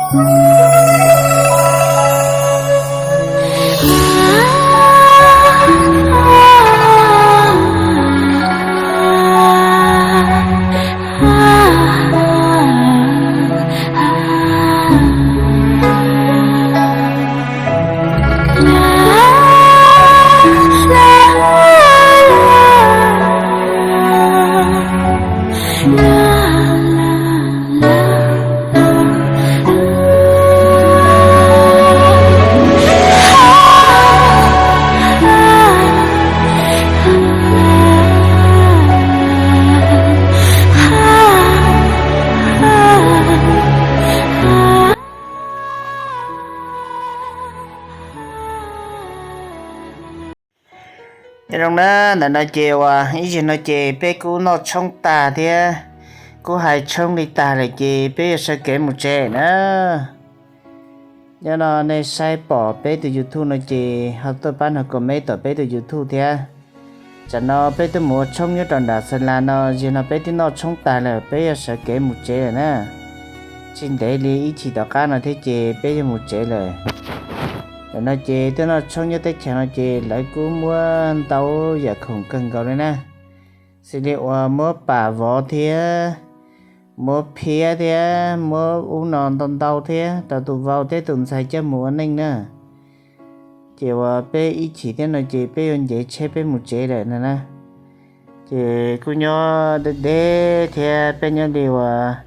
Nyob zoo na, ntawm no ces uas ib zaug no ces peb kuj noj tshoob tag thiab kuj hais tshoob li tag lawm ces peb yuav sawv kev mus tsev na. Nyob no nej saib pom peb tus YouTube no ces ho tuaj pab nrog comment tom peb tus YouTube thiab. Tsam no peb tuaj mus ua tshoob nyob rau nram Xas Las no, zaum no peb twb noj tshoob tag lawm, peb yuav sawv kev mus tsev lawm na. Tsis ntev li ib chim tom qab no thiab ces peb yuav mus tsev lawm. Ntawm no ces tuaj noj tshoob nyob teb chaws no ces lawv kuj muab ntau yam khoom kawg nkaus li na. Xws li uas muab pam vov thiab, muab phiab thiab, muab ub no ntau ntau thiab rau tus vauv thiab tus ntxhais coj mus ua neej na. Ces uas peb ib chim thiab no ces peb yuav nce tsheb peb mus tsev lawm no na. Ces kuj nyob deb deb thiab, peb nyob li uas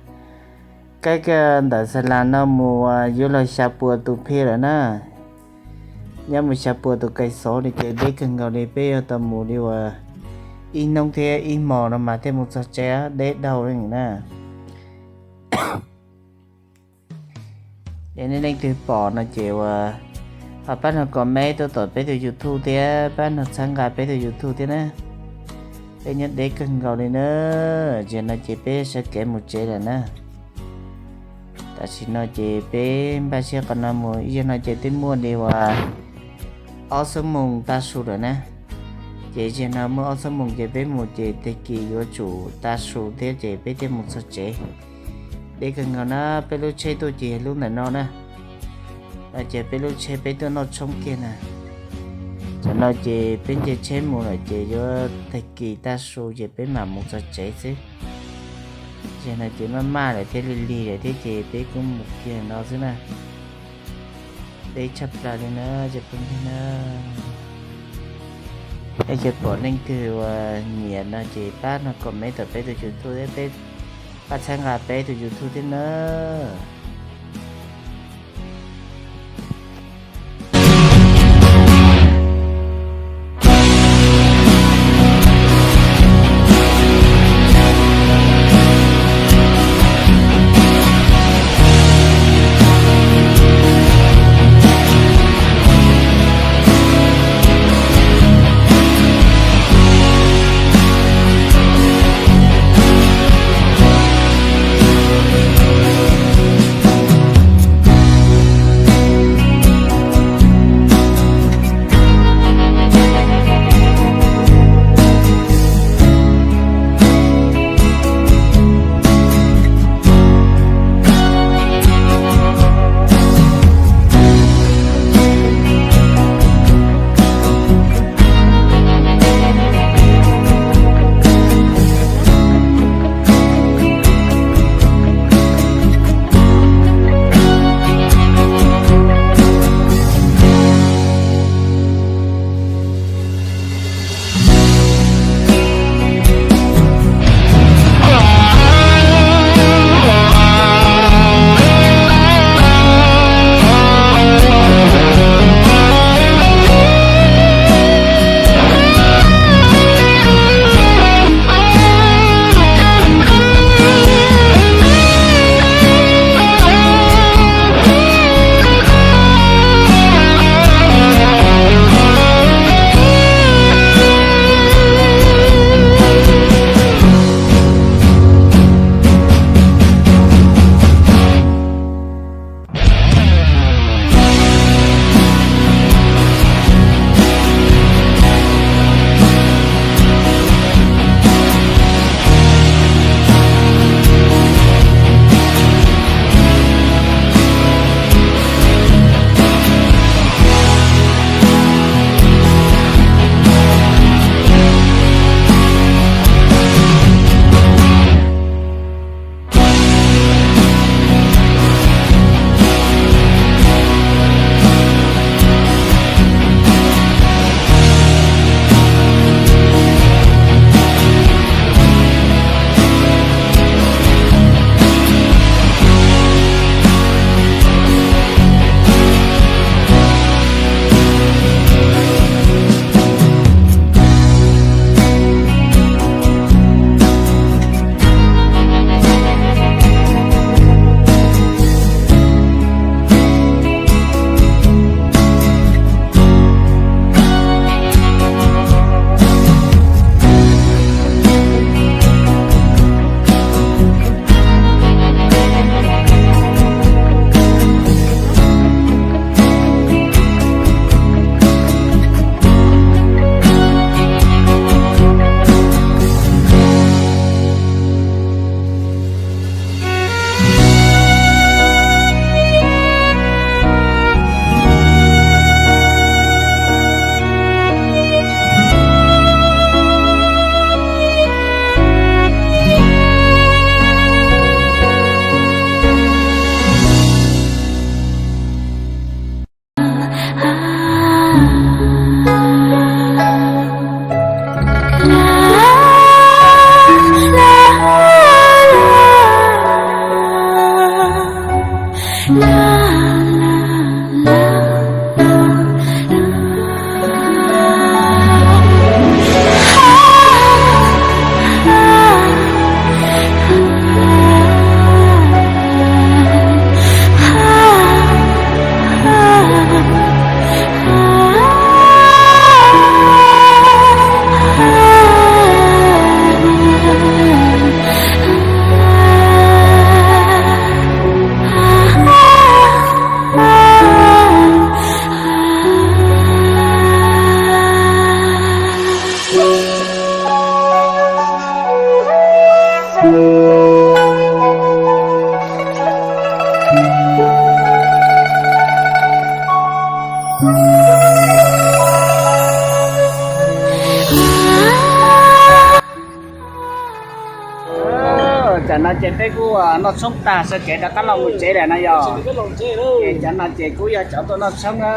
kaib kiag ntawm Xas Las no mus uas yuav luag xya puas tus phiaj lawm na. Nyob mus xya puas tus kais xov li ces deb kawg nkaus li, peb yuav tau mus li uas ib hnub thiab ib hmos no mas thiaj mus txog tsev, deb dhau li na. Yog nej leej twg pom no ces uas ho pab nrog comment tuaj tom peb tus YouTube thiab pab nrog txhawb nqa peb tus YouTube thiab na. Peb nyob deb kawg nkaus li na, zaum no ces peb sawv kev mus tsev lawm na. Tam sim no ces peb npaj siab qhov no mus ib zaug no ces twb muaj li uas ob xuab moos tav su lawm na. Ces zaum no muaj ob xuab moos ces peb mus ces tag kis yuav tsum tav su thiab ces peb thiaj mus txog tsev. Deb kawg nkaus na, peb lub tsheb tuaj ces yog lub ntawm no na. No ces peb lub tsheb peb tuaj noj tshoob kiag na. Tam no ces peb nce tsheb mus lawm ces yuav tag kis tav su ces peb mam mus txog tsev xwb. Zaum no ces maj maj lawm thiab lig lig lawm thiab ces peb kuj mus kiag no xwb na. Deb tshaj plaws li na cov phooj ywg na. Es yog pom leej twg uas nyiam no ces pab nrog comment tom peb tus YouTube thiab peb pab txhawb nqa peb tus YouTube thiab na. Tam no ces peb kuj noj tshoob tag sawv kev rov qab los mus tsev lawm no yog. Ces cov no ces kuj yog cov tuaj noj tshoob na.